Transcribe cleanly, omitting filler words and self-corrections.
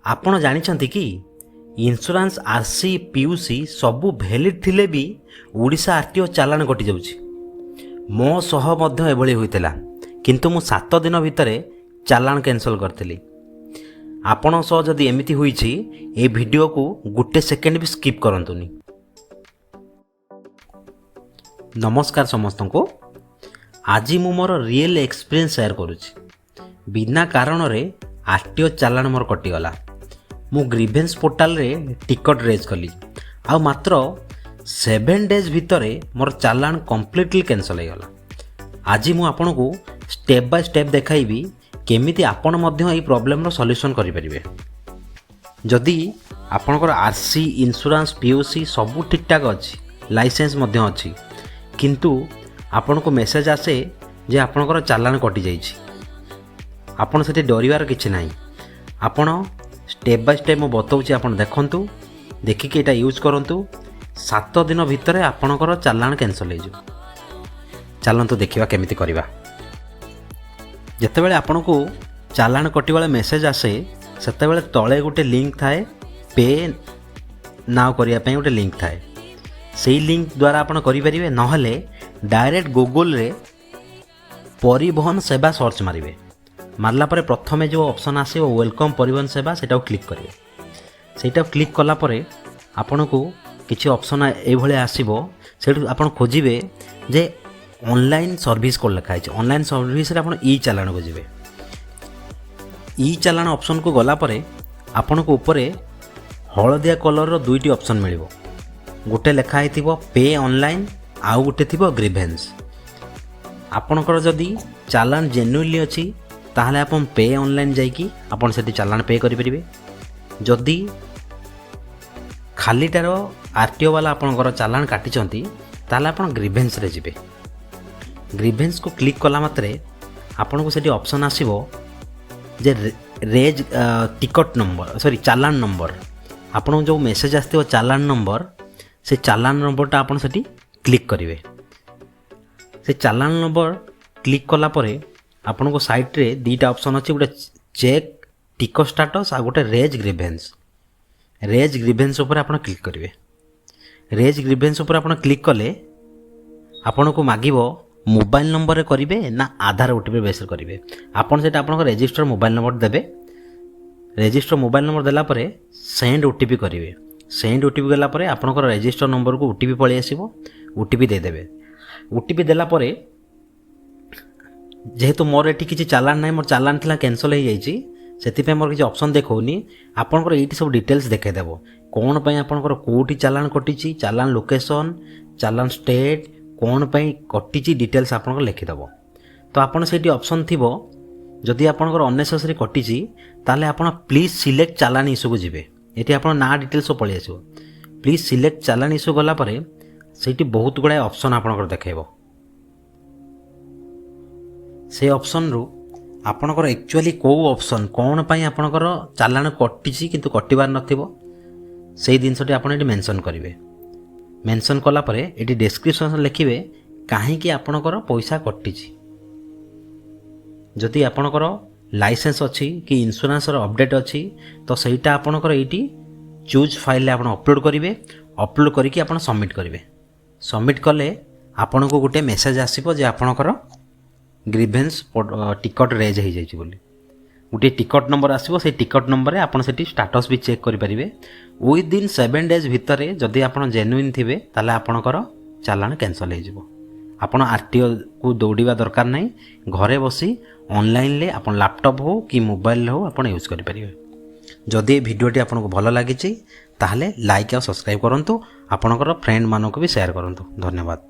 ଆପଣ ଜାଣିଛନ୍ତି କି, ଇନ୍ସୁରାନ୍ସ, ଆର୍ ସି, ପିୟୁସି ସବୁ ଭ୍ୟାଲିଡ୍ ଥିଲେ ବି ଓଡ଼ିଶା ଆର୍ ଟି ଓ ଚାଲାଣ କଟିଯାଉଛି? ମୋ ସହ ମଧ୍ୟ ଏଭଳି ହୋଇଥିଲା, କିନ୍ତୁ ମୁଁ 7 ଦିନ ଭିତରେ ଚାଲାଣ କ୍ୟାନସଲ୍ କରିଥିଲି। ଆପଣଙ୍କ ସହ ଯଦି ଏମିତି ହୋଇଛି, ଏ ଭିଡ଼ିଓକୁ ଗୋଟେ ସେକେଣ୍ଡ ବି ସ୍କିପ୍ କରନ୍ତୁନି। ନମସ୍କାର ସମସ୍ତଙ୍କୁ। ଆଜି ମୁଁ ମୋର ରିଏଲ୍ ଏକ୍ସପିରିଏନ୍ସ ସେୟାର କରୁଛି। ବିନା କାରଣରେ ଆର୍ ଟି ଓ ଚାଲାଣ ମୋର କଟିଗଲା। ମୁଁ ଗ୍ରିଭେନ୍ସ ପୋର୍ଟାଲରେ ଟିକଟ ରେଜ୍ କଲି ଆଉ ମାତ୍ର 7 ଡେଜ୍ ଭିତରେ ମୋର ଚାଲାଣ କମ୍ପ୍ଲିଟଲି କ୍ୟାନସଲ୍ ହେଇଗଲା। ଆଜି ମୁଁ ଆପଣଙ୍କୁ ଷ୍ଟେପ୍ ବାଇ ଷ୍ଟେପ୍ ଦେଖାଇବି କେମିତି ଆପଣ ମଧ୍ୟ ଏହି ପ୍ରୋବ୍ଲେମର ସଲ୍ୟୁସନ୍ କରିପାରିବେ। ଯଦି ଆପଣଙ୍କର ଆର୍ ସି, ଇନ୍ସୁରାନ୍ସ, ପିୟୁସି ସବୁ ଠିକ୍ଠାକ୍ ଅଛି, ଲାଇସେନ୍ସ ମଧ୍ୟ ଅଛି, କିନ୍ତୁ ଆପଣଙ୍କୁ ମେସେଜ୍ ଆସେ ଯେ ଆପଣଙ୍କର ଚାଲାଣ କଟିଯାଇଛି, ଆପଣ ସେଠି ଡରିବାର କିଛି ନାହିଁ। ଆପଣ ଷ୍ଟେପ୍ ବାଇ ଷ୍ଟେପ୍ ମୁଁ ବତାଉଛି, ଆପଣ ଦେଖନ୍ତୁ। ଦେଖିକି ଏଇଟା ୟୁଜ୍ କରନ୍ତୁ। 7 ଦିନ ଭିତରେ ଆପଣଙ୍କର ଚାଲାଣ କ୍ୟାନସଲ୍ ହେଇଯିବ। ଚାଲନ୍ତୁ ଦେଖିବା କେମିତି କରିବା। ଯେତେବେଳେ ଆପଣଙ୍କୁ ଚାଲାଣ କଟିବା ମେସେଜ୍ ଆସେ, ସେତେବେଳେ ତଳେ ଗୋଟେ ଲିଙ୍କ୍ ଥାଏ, ପେ ନାଉ କରିବା ପାଇଁ ଗୋଟେ ଲିଙ୍କ୍ ଥାଏ। ସେଇ ଲିଙ୍କ୍ ଦ୍ୱାରା ଆପଣ କରିପାରିବେ, ନହେଲେ ଡାଇରେକ୍ଟ ଗୁଗୁଲରେ ପରିବହନ ସେବା ସର୍ଚ୍ଚ ମାରିବେ। ମାରିଲା ପରେ ପ୍ରଥମେ ଯେଉଁ ଅପସନ୍ ଆସିବ, welcome ପରିବହନ ସେବା, ସେଇଟାକୁ କ୍ଲିକ୍ କରିବେ। ସେଇଟାକୁ କ୍ଲିକ୍ କଲା ପରେ ଆପଣଙ୍କୁ କିଛି ଅପସନ୍ ଏଇଭଳିଆ ଆସିବ। ସେଇଠୁ ଆପଣ ଖୋଜିବେ ଯେ ଅନଲାଇନ୍ ସର୍ଭିସ୍ କ'ଣ ଲେଖା ହେଇଛି। ଅନଲାଇନ୍ ସର୍ଭିସରେ ଆପଣ ଇ ଚାଲାଣକୁ ଯିବେ। ଇ ଚାଲାଣ ଅପସନ୍କୁ ଗଲା ପରେ ଆପଣଙ୍କୁ ଉପରେ ହଳଦିଆ କଲର୍ର ଦୁଇଟି ଅପସନ୍ ମିଳିବ। ଗୋଟେ ଲେଖା ହେଇଥିବ ପେ ଅନଲାଇନ୍, ଆଉ ଗୋଟେ ଥିବ ଗ୍ରିଭେନ୍ସ। ଆପଣଙ୍କର ଯଦି ଚାଲାଣ ଜେନ୍ୟୁନଲି ଅଛି, ତାହେଲେ ଆପଣ ପେ ଅନଲାଇନ୍ ଯାଇକି ଆପଣ ସେଠି ଚାଲାଣ ପେ କରିପାରିବେ। ଯଦି ଖାଲିଟାର ଆର୍ ଟି ଓ ବାଲା ଆପଣଙ୍କର ଚାଲାଣ କାଟିଛନ୍ତି, ତାହେଲେ ଆପଣ ଗ୍ରିଭେନ୍ସରେ ଯିବେ। ଗ୍ରିଭେନ୍ସକୁ କ୍ଲିକ୍ କଲା ମାତ୍ରେ ଆପଣଙ୍କୁ ସେଠି ଅପସନ୍ ଆସିବ ଯେ ରେଜ୍ ଟିକଟ୍ ନମ୍ବର, ସରି, ଚାଲାଣ ନମ୍ବର। ଆପଣଙ୍କୁ ଯେଉଁ ମେସେଜ୍ ଆସିଥିବ ଚାଲାଣ ନମ୍ବର, ସେ ଚାଲାଣ ନମ୍ବରଟା ଆପଣ ସେଠି କ୍ଲିକ୍ କରିବେ। ସେ ଚାଲାଣ ନମ୍ବର କ୍ଲିକ୍ କଲା ପରେ ଆପଣଙ୍କ ସାଇଟ୍ରେ ଦୁଇଟା ଅପସନ୍ ଅଛି, ଗୋଟେ ଚେକ୍ ଟିକଟ୍ ଷ୍ଟାଟସ୍ ଆଉ ଗୋଟେ ରେଜ୍ ଗ୍ରିଭେନ୍ସ। ରେଜ୍ ଗ୍ରିଭେନ୍ସ ଉପରେ ଆପଣ କ୍ଲିକ୍ କରିବେ। ରେଜ୍ ଗ୍ରିଭେନ୍ସ ଉପରେ ଆପଣ କ୍ଲିକ୍ କଲେ ଆପଣଙ୍କୁ ମାଗିବ, ମୋବାଇଲ ନମ୍ବରରେ କରିବେ ନା ଆଧାର ଓଟିପି ବେସ୍ରେ କରିବେ। ଆପଣ ସେଇଟା ଆପଣଙ୍କ ରେଜିଷ୍ଟର ମୋବାଇଲ ନମ୍ବର ଦେବେ। ରେଜିଷ୍ଟର ମୋବାଇଲ ନମ୍ବର ଦେଲା ପରେ ସେଣ୍ଡ ଓଟିପି କରିବେ। ସେଣ୍ଡ ଓଟିପି ଗଲା ପରେ ଆପଣଙ୍କର ରେଜିଷ୍ଟର ନମ୍ବରକୁ ଓଟିପି ପଳେଇ ଆସିବ। ଓଟିପି ଦେଇଦେବେ। ଓଟିପି ଦେଲା ପରେ, ଯେହେତୁ ମୋର ଏଠି କିଛି ଚାଲାଣ ନାହିଁ, ମୋର ଚାଲାଣ ଥିଲା, କ୍ୟାନସଲ୍ ହେଇଯାଇଛି, ସେଥିପାଇଁ ମୋର କିଛି ଅପସନ୍ ଦେଖାଉନି। ଆପଣଙ୍କର ଏଇଠି ସବୁ ଡିଟେଲ୍ସ ଦେଖାଇଦେବ, କ'ଣ ପାଇଁ ଆପଣଙ୍କର କେଉଁଠି ଚାଲାଣ କଟିଛି, ଚାଲାଣ ଲୋକେସନ୍, ଚାଲାଣ ଷ୍ଟେଟ୍, କ'ଣ ପାଇଁ କଟିଛି, ଡିଟେଲ୍ସ ଆପଣଙ୍କର ଲେଖିଦେବ। ତ ଆପଣ ସେଇଠି ଅପସନ୍ ଥିବ, ଯଦି ଆପଣଙ୍କର ଅନ୍ନେସେସରି କଟିଛି, ତାହେଲେ ଆପଣ ପ୍ଲିଜ୍ ସିଲେକ୍ଟ ଚାଲାଣ ଇସ୍ୟୁକୁ ଯିବେ। ଏଠି ଆପଣ ନାଁ ଡିଟେଲ୍ସ ସବୁ ପଳେଇ ଆସିବ। ପ୍ଲିଜ୍ ସିଲେକ୍ଟ ଚାଲାଣ ଇସ୍ୟୁ ଗଲା ପରେ ସେଇଠି ବହୁତ ଗୁଡ଼ାଏ ଅପସନ୍ ଆପଣଙ୍କର ଦେଖାଇବ। ସେ ଅପସନ୍ରୁ ଆପଣଙ୍କର ଆକ୍ଚୁଆଲି କେଉଁ ଅପସନ୍, କ'ଣ ପାଇଁ ଆପଣଙ୍କର ଚାଲାଣ କଟିଛି କିନ୍ତୁ କଟିବାର ନଥିବ, ସେଇ ଜିନିଷଟି ଆପଣ ଏଠି ମେନସନ୍ କରିବେ। ମେନସନ୍ କଲା ପରେ ଏଠି ଡେସ୍କ୍ରିପସନ୍ ଲେଖିବେ କାହିଁକି ଆପଣଙ୍କର ପଇସା କଟିଛି। ଯଦି ଆପଣଙ୍କର ଲାଇସେନ୍ସ ଅଛି କି ଇନ୍ସୁରାନ୍ସର ଅପଡ଼େଟ୍ ଅଛି, ତ ସେଇଟା ଆପଣଙ୍କର ଏଇଠି ଚୁଜ୍ ଫାଇଲ୍ରେ ଆପଣ ଅପଲୋଡ଼ କରିବେ। ଅପଲୋଡ଼ କରିକି ଆପଣ ସବମିଟ୍ କରିବେ। ସବମିଟ୍ କଲେ ଆପଣଙ୍କୁ ଗୋଟେ ମେସେଜ୍ ଆସିବ ଯେ ଆପଣଙ୍କର ଗ୍ରିଭେନ୍ସ ଟିକଟ୍ ରେଜ୍ ହେଇଯାଇଛି ବୋଲି। ଗୋଟିଏ ଟିକଟ୍ ନମ୍ବର ଆସିବ। ସେଇ ଟିକଟ୍ ନମ୍ବରରେ ଆପଣ ସେଠି ଷ୍ଟାଟସ୍ ବି ଚେକ୍ କରିପାରିବେ। ୱିଦିନ୍ 7 ଡେଜ୍ ଭିତରେ ଯଦି ଆପଣ ଜେନ୍ୟୁଇନ୍ ଥିବେ, ତାହେଲେ ଆପଣଙ୍କର ଚାଲାଣ କ୍ୟାନସଲ୍ ହେଇଯିବ। ଆପଣ ଆର୍ ଟି ଓକୁ ଦୌଡ଼ିବା ଦରକାର ନାହିଁ। ଘରେ ବସି ଅନଲାଇନ୍ରେ ଆପଣ ଲାପଟପ୍ ହେଉ କି ମୋବାଇଲରେ ହେଉ, ଆପଣ ୟୁଜ୍ କରିପାରିବେ। ଯଦି ଏ ଭିଡ଼ିଓଟି ଆପଣଙ୍କୁ ଭଲ ଲାଗିଛି, ତାହେଲେ ଲାଇକ୍ ଆଉ ସବସ୍କ୍ରାଇବ୍ କରନ୍ତୁ। ଆପଣଙ୍କର ଫ୍ରେଣ୍ଡମାନଙ୍କୁ ବି ସେୟାର କରନ୍ତୁ। ଧନ୍ୟବାଦ।